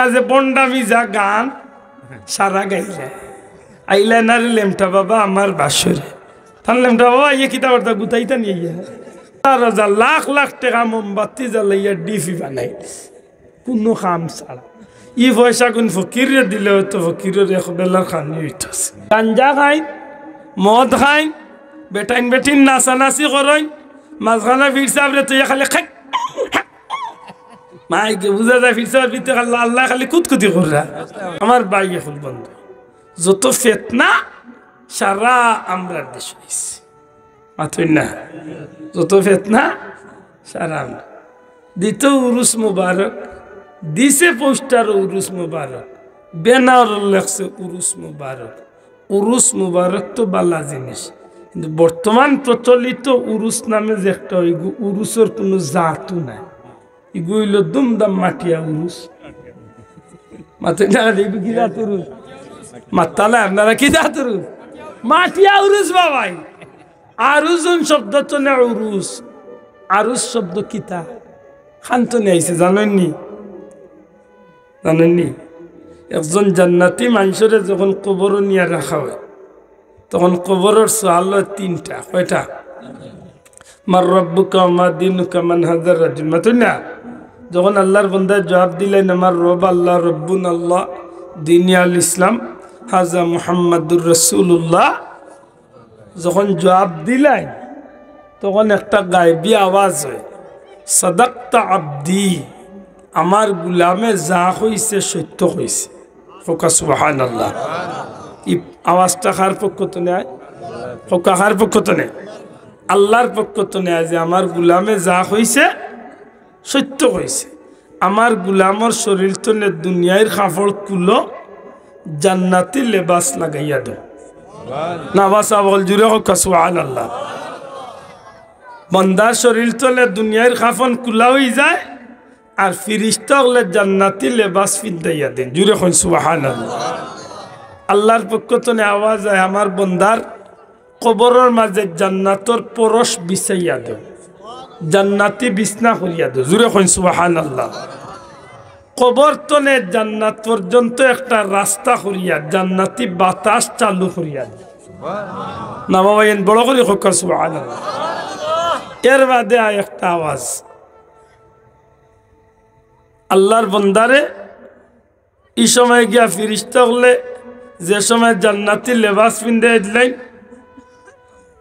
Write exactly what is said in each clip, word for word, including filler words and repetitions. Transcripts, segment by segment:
যে বন্ডামি যা গান সারা গাইলা। আইলা না রে লেমটা বাবা আমার বাসরে। তার লেমটা বাবা ইয়ে কিতা করতা গুতাইতা নিয়ে ইয়ে। তার রাজা লাখ লাখ টেকা মোমবাতি জ্বালাইয়া ডিপি বানাই দিছে। কুনু কাম ছাড়া। ই পয়সা কুন ফকিররে দিলে অয়তো ফকিরর এক বেলার খানি অইতাছে। গাঞ্জা খাইন, মদ খাইন, বেটাইন বেটিন নাচানাচি করইন, মাঝখানো পীর সাবরে থইয়া খালি খাই। মাইকে বুঝা যায় পীর সাবর ভিতরে আল্লাহ, আল্লাহ খালি কুতকুতি কররা। আমার ভাই অকল বন্ধু, যত ফেতনা সারা আমরার দেশো অইছে। মাতইন না? যত ফেতনা সারা আমরার। দিত উরুস মুবারক, দিছে পোস্টার উরুস মুবারক, ব্যানার লেখছে উরুস মুবারক। উরুস মুবারক তো বালা জিনিস, কিন্তু বর্তমান প্রচলিত উরুস নামে যে একটা, ওইগু উরুসর কুনু জাতও নাই। ইগু অইলো দুমদাম মাটিয়া উরুস। মাতইন না, ইগু কি জাত উরুস? মাতইন না, আপনারা কি জাত উরুস? মাটিয়া উরুস বাবাই। আরুজুন শব্দ তনে উরুস। আরুস শব্দ কিতা? কান তনে আইছে, জানইন নি? জানইন নি? একজন জান্নাতি মানষরে যখন কবরো নিয়া রাখা অয়, তখন কবরর সওয়াল অয় তিনটা। কয়টা? "মান রাব্বুকা ওয়া মা দীনুকা মান হাযার রাজুল।" মাতইন না? যখন আল্লার বন্দায় জুয়াব দিলাইন, "আমার রব আল্লাহ, রব্বুন আল্লাহ, দীনি আল ইসলাম, হাজা মুহাম্মাদুর রাসূলুল্লাহ", যখন জুয়াব দিলাইন, তখন একটা গায়বী আওয়াজ অয়, "সাদাক্তা আবদি, আমার গুলামে যা কইছে সত্য কইছে।" কউক্কা সুবহানাল্লাহ। ই আওয়াজটা কার পক্ষ তনে আয়? কউক্কা কার পক্ষ তনে? আল্লার পক্ষ তনে আয় যে আমার গুলামে যা কইছে সত্য কইছে। আমার গুলামর শরীর তনে দুনিয়ার কাপড় খুলো, জান্নাতি লেবাস লাগাইয়া দেও। না বাসা বল জুরে কউক্কা সুবহানাল্লাহ। বন্দার শরীর তনে দুনিয়ার কাফন খুলা অইযায়, আর ফিরিস্তা অকলে জান্নাতি লেবাস ফিন্দাইয়া দেইন। জুরে কইন সুবহানাল্লাহ। আল্লার পক্ষ তনে আওয়াজ আয়, আমার বন্দার কবরর মাঝে জান্নাতর পরশ বিছাইয়া দেও, জান্নাতি বিছনা করিয়া দেও। জুরে কইন সুবহানাল্লাহ। কবর তনে জান্নাত পর্যন্ত একটা রাস্তা করিয়া, জান্নাতি বাতাস চালু করিয়া দেও। না বাবা, এন বড় করি কউক্কা সুবহানাল্লাহ। এর বাদে আয় একটা আওয়াজ, আল্লার বন্দারে ই সময় গিয়া ফিরিস্তা অকলে যে সময় জান্নাতি লেবাস ফিন্দাইয়া দিলাইন,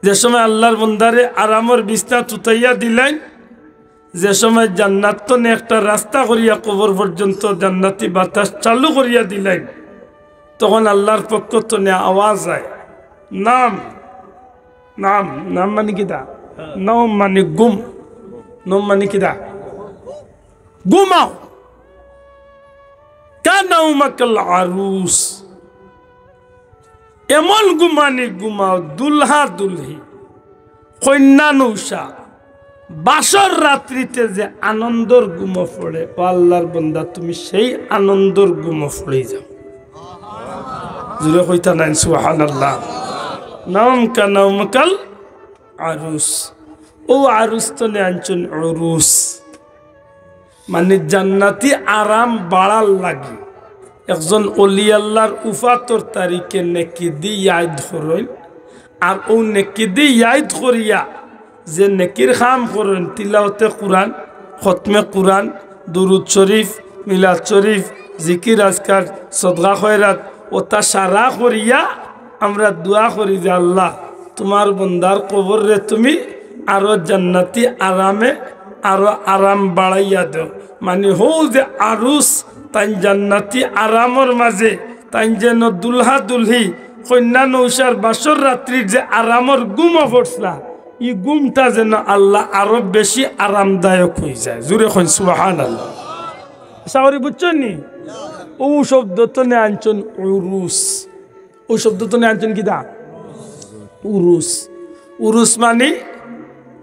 যে সময় আল্লার বন্দারে আরামর বিছনা তুতাইয়া দিলাইন, যে সময় জান্নাত তনে একটা রাস্তা করিয়া কবর পর্যন্ত জান্নাতি বাতাস চালু করিয়া দিলাইন, তখন আল্লার পক্ষ তনে আওয়াজ আয়, "নাম, নাম।" নাম মানি কিতা? নাম মানি ঘুম। নাম মানি কিতা? ঘুমাও। "কানাউমাকাল আরুস।" এমন ঘুমানি ঘুমাও, দুলহা দুলহি, কইন্যা নৌশা, বাসর রাত্রিতে যে আনন্দর ঘুমো পড়ে, ও আল্লার বন্দা, তুমি সেই আনন্দর ঘুমো পড়ি যাও। জুরে কইতা নাইন সুবহানাল্লাহ। নাউমুকা নাউমাকাল আরুস। অউ আরুস তনে আনছইন উরুস। মানি জান্নাতি আরাম বাড়ার লাগি একজন অলি আল্লার উফাতর তারিখে নেকি দি ইয়াদ করইন, আর অউ নেকি দি ইয়াদ করিয়া যে নেকির কাম করইন, তিলাওতে কুরআন, খতমে কুরআন, দুরুদ শরিফ, মিলাদ শরিফ, জিকির আজকার, সদকা খয়রাত, অতা সারা করিয়া আমরা দোয়া করি যে, "আল্লাহ, তুমার বন্দার কবররে তুমি আরো জান্নাতি আরামে আরো আরাম বাড়াইয়া দেও।" মানি হউ যে আরুস, তাইন জান্নাতি আরামর মাঝে, তাইন যেন দুলহা দুলহি, কইন্যা নৌশার বাসর রাত্রির যে আরামর ঘুমো পড়ছলা, ই ঘুমটা যেন আল্লাহ আরো বেশি আরামদায়ক অইযায়। জুরে কইন সুবহানাল্লাহ। আশা করি বুঝছইন নি? অউ শব্দ তনে আনছইন উরুস। অউ শব্দ তনে আনছইন কিতা? উরুস। উরুস মানি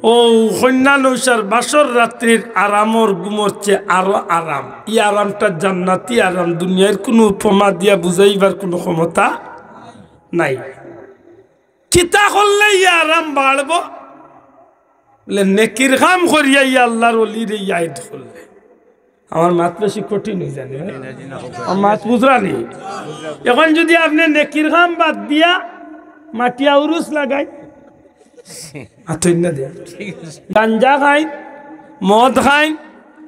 অউ কইন্যা নৌশার বাসর রাত্রির আরামর ঘুমর চেয়ে আরো আরাম। ই আরামটা জান্নাতি আরাম, দুনিয়ার কুনু উপমা দিয়া বুঝাইবার কুনু ক্ষমতা নাই। কিতা করলে ই আরাম বাড়বো? বলে, নেকির কাম করিয়া ই আল্লার অলিরে ইয়াদ করলে। আমার মাত বেশি কঠিন অই যায় নি? আমার মাত বুঝরা নি? এখন যুদি আপনে নেকির কাম বাদ দিয়া মাটিয়া উরুস লাগাইন, আতইন না দিয়া, গাঞ্জা খাইন, মদ খাইন,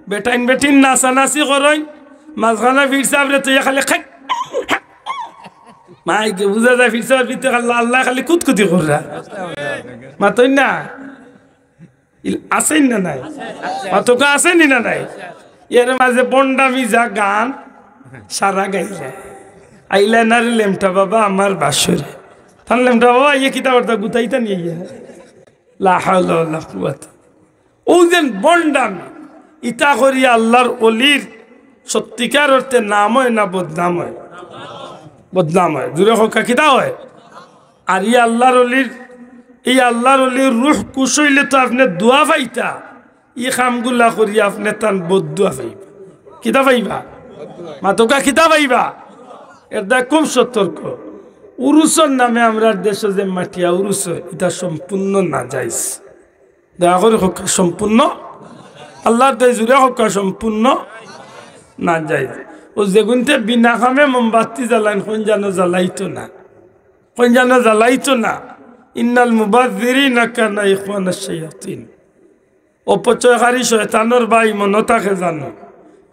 বেটাইন বেটিন নাচানাচি করইন, মাঝখানো পীর সাবরে থইয়া খালি খাই, মাইকে বুঝা যায় পীর সাবর ভিতরে খালি আল্লাহ খালি কুতকুতি কররা। মাতইন না? ইল-, আছইন না নাই? মাতউক্কা আছইন নি না নাই? এর মাঝে বন্ডামি যা গান সারা গাইলা। আইলা না রে লেমটা বাবা আমার বাসরে। তান লেমটা বাবা ইয়ে কিতা করতা গুতাইতা নি ইয়ে। লা হাওলা ওয়ালা কুওয়াতা। অউ যেন বন্ডামি, ইতা করি আল্লাহর অলির সত্যিকার অর্থে নাম অয় না বদনাম অয়? বদনাম অয়। জুরে কউক্কা কিতা অয়? আর ই আল্লাহর অলির, ই আল্লাহর অলির রুহ খুশ অইলে তো আপনে দোয়া পাইতা, ই কামগুলা করি আপনে তান বদদোয়া পাইবা। কিতা পাইবা? মাতউক্কা কিতা পাইবা? এর দায় খুব সতর্ক। উরুসর নামে আমরার দেশো যে মাটিয়া উরুস অয়, ইটা সম্পূর্ণ নাজাইজ। দয়া করি কউক্কা সম্পূর্ণ, আল্লাহর দায় জুরে কউক্কা সম্পূর্ণ নাজাইজ। অউ যেগুনতে বিনা কামে মোমবাতি জ্বালাইন, কইন জানো জ্বালাইতো না, কইন জানো জ্বালাইতো না। ইন্নাল মুবাযযিরিনা কানু ইখওয়ানাশ শায়াতিন। অপচয়কারী শয়তানর ভাই মনো থাকে জানো।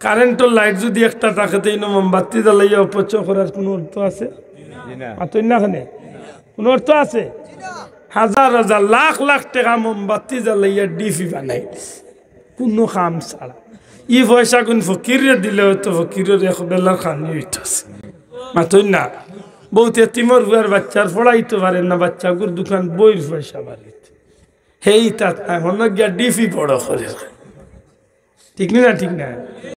কারেন্টর লাইট যুদি একটা থাকে, তে ইনো মোমবাতি জ্বালাইয়া অপচয় করার কুনু অর্থ আছে? মাতইন না কেনে? কুনু অর্থ আছে? হাজার হাজার লাখ লাখ টেকা মোমবাতি জ্বালাইয়া ডিপি বানাই দিছে, কুনু কাম ছাড়া। ই পয়সাগুন ফকিররে দিলে অয়তো ফকিরর এক বেলার খানি অইতাছে। মাতইন না? বউত এতিমর পুয়ার বাইচ্চার পড়াইতো পারের না, বাইচ্চাগুর দুখান বইর পয়সা বাড়িত। হেই তাত নাই, হনো গিয়া ডিপি বড় করের। ঠিক নি না? ঠিক না?